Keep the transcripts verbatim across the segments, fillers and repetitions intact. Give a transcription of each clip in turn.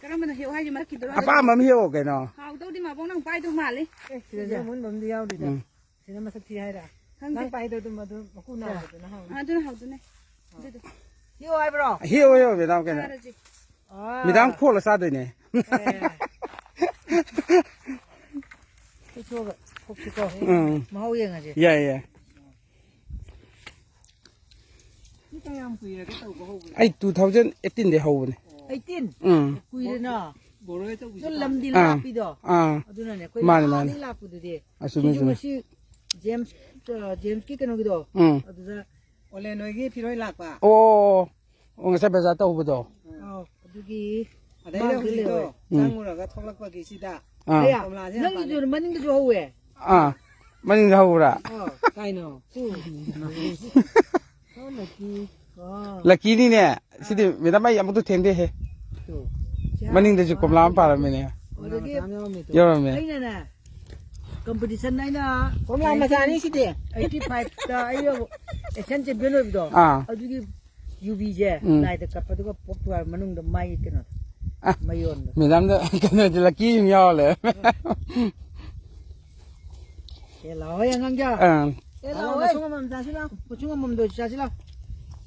ꯀꯔꯝꯕꯅ ꯍꯦꯛꯑꯣ ꯍꯥꯏꯁꯦ? ꯃꯔꯛꯀꯤꯗꯨꯔꯣ? ꯑꯄꯥꯝꯕ ꯑꯃ ꯍꯦꯛꯑꯣ ꯀꯩꯅꯣ꯫ ꯍꯥꯎꯗꯧꯗꯤ ꯃꯥꯕꯣꯛ ꯅꯪ ꯄꯥꯏꯗꯧ ꯃꯥꯜꯂꯤ꯫ ꯑꯦ, ꯁꯤꯗꯁꯨ ꯑꯃꯨꯟꯕ ꯑꯃꯗꯤ ꯌꯥꯎꯔꯤꯗ꯫ ꯎꯝ꯫ ꯁꯤꯅ ꯃꯁꯛ ꯊꯤ ꯍꯥꯏꯔ? ꯈꯪꯗꯦ꯫ ꯅꯪ ꯄꯥꯏꯗꯣ ꯑꯗꯨꯝ ꯑꯗꯨ ꯃꯀꯨ ꯅꯥꯕꯗꯨꯅ ꯍꯥꯎꯅꯤ꯫ ꯑꯗꯨꯅ ꯍꯥꯎꯗꯣꯏꯅꯦ꯫ ꯑꯗꯨꯗꯣ꯫ ꯍꯦꯛꯑꯣ ꯍꯥꯏꯕ꯭ꯔꯣ? ꯍꯦꯛꯑꯣ, ꯍꯦꯛꯑꯣ, ꯃꯦꯗꯥꯝ ꯀꯩꯅꯣ꯫ ꯆꯥꯔꯁꯤ꯫ ꯑꯥ꯫ ꯃꯦꯗꯥꯝ ꯈꯣꯛꯂ ꯆꯥꯗꯣꯏꯅꯦ꯫ ꯑꯦ꯫ ꯈꯣꯛꯇꯣꯛꯑꯒ ꯈꯣꯛꯁꯤꯀꯣ꯫ ꯎꯝ꯫ ꯃꯍꯥꯎ ꯌꯦꯡꯉꯁꯦ꯫ ꯌꯥꯏ, ꯌꯥꯏ꯫ ꯁꯤ ꯀꯌꯥꯝ ꯀꯨꯏꯔꯒꯦ ꯇꯧꯕ ꯍꯧꯕꯁꯦ? ꯑꯩ two thousand eighteen ꯗꯩ ꯍꯧꯕꯅꯦ꯫ Eighteen? ꯎꯝ꯫ ꯀꯨꯏꯔꯦꯅ꯫ ꯕꯣꯔꯣꯏ ꯑꯆꯧꯕꯤꯁꯦ ꯑꯗꯨ ꯂꯝꯗꯤ ꯑꯥ꯫ ꯂꯥꯞꯄꯤꯗꯣ꯫ ꯑꯥ꯫ ꯑꯗꯨꯅꯅꯦ ꯑꯩꯈꯣꯏ ꯃꯥꯅꯦ, ꯃꯥꯅꯦ꯫ ꯑꯥꯗꯒꯤ ꯂꯥꯛꯄꯗꯨꯗꯤ꯫ ꯑꯥ, ꯆꯨꯝꯃꯤ, ꯁꯤꯁꯨ ꯆꯨꯝꯃꯤ꯫ ꯉꯁꯤ ꯖꯦꯝꯁ, ꯑ, ꯖꯦꯝꯁꯀꯤ ꯀꯩꯅꯣꯒꯤꯗꯣ꯫ ꯎꯝ꯫ ꯑꯗꯨꯗ ꯑꯣꯂꯦꯟ ꯍꯣꯏꯒꯤ ꯐꯤꯔꯣꯏ ꯂꯥꯛꯄ꯫ ꯑꯣ, ꯑꯣ, ꯉꯁꯥꯏ ꯕꯖꯥꯔ ꯇꯧꯕꯗꯣ꯫ ꯑꯧ, ꯑꯗꯨꯒꯤ ꯑꯗꯩꯗ ꯃꯥꯡꯗ ꯍꯧꯖꯤꯛꯇꯣ ꯂꯩꯍꯧꯔꯦ꯫ ꯎꯝ꯫ ꯆꯪꯉꯨꯔꯒ ꯊꯣꯛꯂꯛꯄꯒꯤ ꯁꯤꯗ ꯑꯥ꯫ ꯀꯌꯥ? ꯀꯣꯝꯂꯥꯁꯦ ꯌꯥꯝ ꯄꯥꯜꯂꯦ꯫ ꯅꯪꯒꯤꯁꯨ ꯃꯅꯤꯡꯗꯁꯨ ꯍꯧꯋꯦ꯫ ꯑꯥ, ꯃꯅꯤꯡꯗ ꯍꯧꯕ꯭ꯔꯥ? ꯑꯥ꯫ ꯀꯥꯏꯅꯣ? ꯁꯤ꯫ ꯑꯣ, ꯂꯛꯀꯤ꯫ ꯑꯣ꯫ ꯂꯛꯀꯤꯅꯤꯅꯦ꯫ ꯁꯤꯗꯤ ꯃꯦꯗꯥꯝ ꯑꯩ ꯑꯃꯨꯛꯇ ꯊꯦꯡꯗꯦꯍꯦ꯫ ꯇꯨ꯫ ꯃꯅꯤꯡꯗꯁꯨ ꯀꯣꯝꯂꯥ ꯑꯃ ꯄꯥꯜꯂꯝꯃꯤꯅꯦ꯫ ꯑꯗꯨꯗꯒꯤ ꯌꯥꯎꯔꯝꯃꯦ꯫ ꯑꯩꯅꯅꯦ, competition ꯑꯩꯅ ꯀꯣꯝꯂꯥ ꯃꯆꯥꯅꯤ ꯁꯤꯗꯤ꯫ Eighty five ꯇ ꯑꯩ Asian champion ꯑꯣꯏꯕꯗꯣ, ꯑꯥ꯫ ꯑꯗꯨꯒꯤ ꯌꯨꯕꯤꯁꯦ ꯎꯝ꯫ ꯂꯥꯏꯗ ꯀꯠꯄ, ꯑꯗꯨꯒ ꯄꯣꯛ ꯊꯨꯒꯥꯏꯕ ꯃꯅꯨꯡꯗ ꯃꯥꯒꯤ ꯀꯩꯅꯣ, ꯑꯥ, ꯃꯌꯣꯟꯗꯣ꯫ ꯃꯦꯗꯥꯝꯗ ꯀꯩꯅꯣꯗꯤ ꯂꯛꯀꯤ ꯑꯃ ꯌꯥꯎꯔ ꯂꯩꯔꯝꯃꯦ꯫ ꯑꯦ, ꯂꯥꯛꯑꯣꯍꯦ, ꯑꯉꯥꯡꯖꯥ꯫ ꯑꯥ꯫ ꯑꯦ, ꯂꯥꯛꯑꯣꯍꯦ꯫ ꯃꯁꯨꯡ ꯑꯃꯃꯝ ꯆꯥꯁꯤ ꯂꯥꯎ꯫ ꯃꯁꯨꯡ ꯑꯃꯃꯝꯗꯣ ꯑꯣꯏꯁꯨ ꯆꯥꯁꯤ ꯂꯥꯎ꯫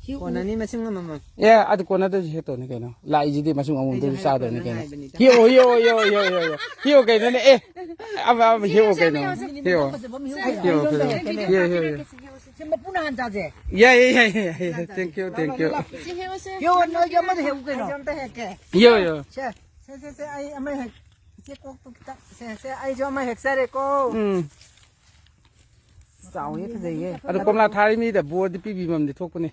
ꯁꯤ ꯎ- ꯀꯣꯟꯅꯅꯤ, ꯃꯁꯨꯡ ꯑꯃꯃꯝ꯫ ꯑꯦ, ꯑꯗꯨ ꯀꯣꯟꯅꯗ꯭ꯔꯁꯨ ꯍꯦꯛꯇꯧꯅꯤ ꯀꯩꯅꯣ꯫ ꯂꯥꯛꯏꯁꯤꯗꯤ ꯃꯁꯨꯡ ꯑꯩꯁꯨ ꯑꯃꯃꯝꯗꯁꯨ ꯍꯥꯏꯔꯛꯄ ꯆꯥꯗꯧꯅꯤ ꯅꯪ ꯀꯩꯅꯣ꯫ ꯍꯥꯏꯕꯅꯤꯗ꯫ ꯍꯦꯛꯑꯣ, ꯍꯦꯛꯑꯣ, ꯍꯦꯛꯑꯣ, ꯍꯦꯛꯑꯣ, ꯍꯦꯛꯑꯣ꯫ ꯍꯦꯛꯑꯣ ꯀꯩꯅꯣꯅꯦ, ꯑꯦ꯫ ꯑꯃ, ꯑꯃ ꯍꯦꯛꯑꯣ ꯀꯩꯅꯣ꯫ ꯍꯦꯛꯑꯣ꯫ ꯐꯖꯕ ꯑꯃ ꯍꯦꯛꯎꯁꯦ꯫ ꯍꯦꯛꯑꯣ, ꯐꯖꯕ꯫ ꯍꯦꯛꯑꯣ, ꯍꯦꯛꯑꯣ, ꯍꯦꯛꯑꯣ꯫ ꯁꯤ ꯃꯄꯨꯅ ꯍꯥꯟ ꯆꯥꯁꯦ꯫ ꯌꯥꯏꯌꯦ, ꯌꯥꯏꯌꯦ, ꯌꯥꯏꯌꯦ꯫ Thank you, thank you꯫ ꯂꯥꯛꯑꯣ, ꯂꯥꯛꯑꯣ꯫ ꯁꯤ ꯍꯦꯛꯑꯣꯁꯦ꯫ ꯍꯦꯛꯑꯣ, ꯅꯣꯏꯒꯤ ꯑꯃꯗ ꯍꯦꯛꯎ ꯀꯩꯅꯣ꯫ ꯑꯩꯁꯨ ꯑꯝꯇ ꯍꯦꯛꯀꯦ꯫ ꯍꯦꯛꯑꯣ, ꯍꯦꯛꯑꯣ꯫ ꯁꯦ꯫ ꯁꯦ, ꯁꯦ, ꯁꯦ, ꯑꯩ ꯑꯃ ꯍꯦꯛ-, ꯏꯆꯦ ꯀꯣꯛꯇꯣ ꯈꯤꯇꯪ, ꯁꯦ, ꯁꯦ, ꯑꯩꯁꯨ ꯑꯃ ꯍꯦꯛꯆꯔꯦꯀꯣ꯫ ꯎꯝ꯫ ꯆꯥꯎꯋꯦ, ꯐꯖꯩꯌꯦ꯫ ꯑꯗꯣ ꯀꯣꯝꯂꯥ ꯊꯥꯔꯤ ꯃꯤꯗ ꯕꯣꯔꯗꯤ ꯄꯤꯕꯤꯐꯝꯗꯤ ꯊꯣꯛꯄꯅꯦ꯫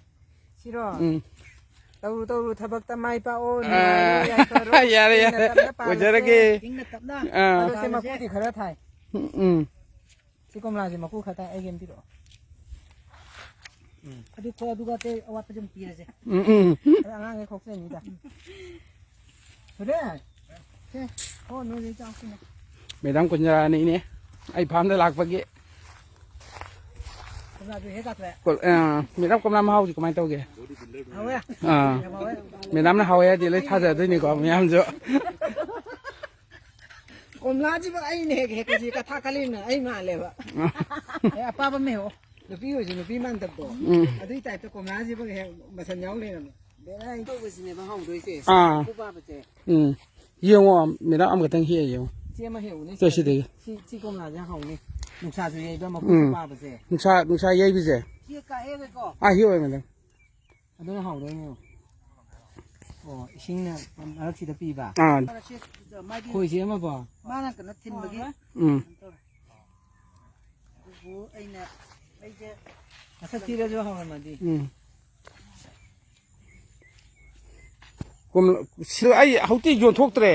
ꯁꯤꯔꯣ? ꯎꯝ꯫ ꯇꯧꯔꯨ, ꯇꯧꯔꯨ, ꯊꯕꯛꯇ ꯃꯥꯏ ꯄꯥꯛꯑꯣ, ꯑꯥ, ꯅꯨꯡꯉꯥꯏꯔꯣ, ꯌꯥꯏꯐꯔꯣ, ꯌꯥꯔꯦ, ꯏꯪꯅ ꯌꯥꯔꯦ꯫ ꯇꯞꯅ ꯄꯥꯜꯂꯁꯦ꯫ ꯑꯣꯏꯖꯔꯒꯦ꯫ ꯏꯪꯅ ꯇꯞꯅ ꯑꯥ꯫ ꯑꯗꯣ ꯁꯦ, ꯄꯥꯜꯂꯁꯦ꯫ ꯃꯀꯨꯗꯤ ꯈꯔ ꯊꯥꯏ꯫ ꯎꯝ, ꯎꯝ꯫ ꯁꯤ ꯀꯣꯝꯂꯥꯁꯦ ꯃꯀꯨ ꯈꯔ ꯊꯥꯏ, ꯑꯩꯒꯤ ꯑꯃ ꯄꯤꯔꯛꯑꯣ꯫ ꯎꯝ꯫ ꯑꯗꯨ ꯈꯣ, ꯑꯗꯨꯒ ꯑꯇꯩ ꯑꯋꯥꯠꯄꯁꯦ ꯑꯃꯨꯛ ꯄꯤꯔꯁꯦ꯫ ꯎꯝ, ꯎꯝ꯫ ꯑꯗ ꯑꯉꯥꯡꯈꯩ ꯈꯣꯛꯆꯅꯤꯗ꯫ ꯁꯨꯔꯦ? ꯁꯦ, ꯈꯣ, ꯅꯣꯏꯗꯩ ꯆꯥꯎ ꯁꯤꯅ꯫ ꯃꯦꯗꯥꯝ ꯀꯨꯟꯖꯔꯥꯅꯤꯅꯦ ꯑꯩ ꯐꯥꯝꯗ ꯂꯥꯛꯄꯒꯤ꯫ ꯀꯣ-, ꯑ, ꯃꯦꯗꯥꯝ, ꯀꯣꯝꯂꯥ ꯃꯍꯥꯎꯁꯤ ꯀꯃꯥꯏꯅ ꯇꯧꯒꯦ? ꯍꯥꯎꯋꯦ꯫ ꯑꯥ꯫ ꯌꯥꯝ ꯍꯥꯎꯋꯦ꯫ ꯃꯦꯗꯥꯝꯅ ꯍꯥꯎꯋꯦ ꯍꯥꯏꯗꯤ ꯂꯣꯏ ꯊꯥꯖꯗꯣꯏꯅꯤꯀꯣ ꯃꯌꯥꯝꯁꯨ꯫ ꯀꯣꯝꯂꯥꯁꯤꯕꯨ ꯑꯩꯅ ꯍꯦꯛ ꯍꯦꯛꯄꯁꯤ ꯀꯊꯥ ꯀꯥꯂꯦꯟꯅ ꯑꯩ ꯃꯥꯜꯂꯦꯕ꯫ ꯑꯦ, ꯑꯄꯥꯕ ꯑꯃ ꯍꯦꯛꯑꯣ꯫ ꯅꯨꯄꯤ ꯑꯣꯏꯁꯨ ꯅꯨꯄꯤ ꯃꯥꯟꯗꯕꯗꯣ꯫ ꯎꯝ꯫ ꯑꯗꯨꯏ ꯇꯥꯏꯞꯇ ꯀꯣꯝꯂꯥꯁꯤꯕꯨ ꯍꯦꯛ ꯃꯁꯟ ꯌꯥꯎ ꯂꯩꯔꯝꯃꯦ꯫ ꯕꯦꯔꯥꯅꯤ꯫ ꯇꯧꯕꯁꯤꯅꯦꯕ ꯍꯥꯎꯗꯣꯏꯁꯦ꯫ ꯑꯥ꯫ ꯃꯀꯨ ꯄꯥꯕꯁꯦ꯫ ꯎꯝ꯫ ꯌꯦꯡꯉꯣ, ꯃꯦꯗꯥꯝ ꯑꯃꯈꯛꯇꯪ ꯍꯦꯛꯑ ꯌꯦꯡꯉꯣ꯫ ꯁꯤ ꯑꯃ ꯍꯦꯛꯎꯅꯦ꯫ ꯁꯦ, ꯁꯤꯗꯒꯤ꯫ ꯁꯤ, ꯁꯤ ꯀꯣꯝꯂꯥꯁꯦ ꯍꯥꯎꯅꯤ꯫ ꯅꯨꯡꯁꯥꯁꯨ ꯌꯩꯕ, ꯃꯀꯨꯁꯨ ꯎꯝ꯫ ꯄꯥꯕꯁꯦ꯫ ꯅꯨꯡꯁꯥ, ꯅꯨꯡꯁꯥ ꯌꯩꯕꯁꯦ꯫ ꯁꯤ ꯀꯥ ꯍꯦꯛꯑꯒꯦꯀꯣ꯫ ꯑꯥ, ꯍꯦꯛꯑꯣ ꯃꯦꯗꯥꯝ꯫ ꯑꯗꯨꯅ ꯍꯥꯎꯗꯣꯏꯅꯦ꯫ ꯑꯣ, ꯏꯁꯤꯡꯅ ꯃꯔꯛꯁꯤꯗ ꯄꯤꯕ꯫ ꯑꯥ꯫ ꯃꯥꯗꯤ ꯈꯣꯏꯁꯦ ꯑꯃꯀꯣ꯫ ꯃꯥꯅ ꯀꯩꯅꯣ ꯊꯤꯟꯕꯒꯤ꯫ ꯎꯝ꯫ ꯑꯗꯨꯕꯨ ꯑꯩꯅ, ꯑꯩꯁꯦ ꯃꯁꯛ ꯊꯤꯔꯁꯨ ꯍꯥꯎꯔꯝꯃꯗꯤ꯫ ꯎꯝ꯫ ꯀꯣꯝ-, ꯁꯤ-, ꯑꯩ ꯍꯧꯖꯤꯛꯇꯤ ꯌꯣꯟꯊꯣꯛꯇ꯭ꯔꯦ꯫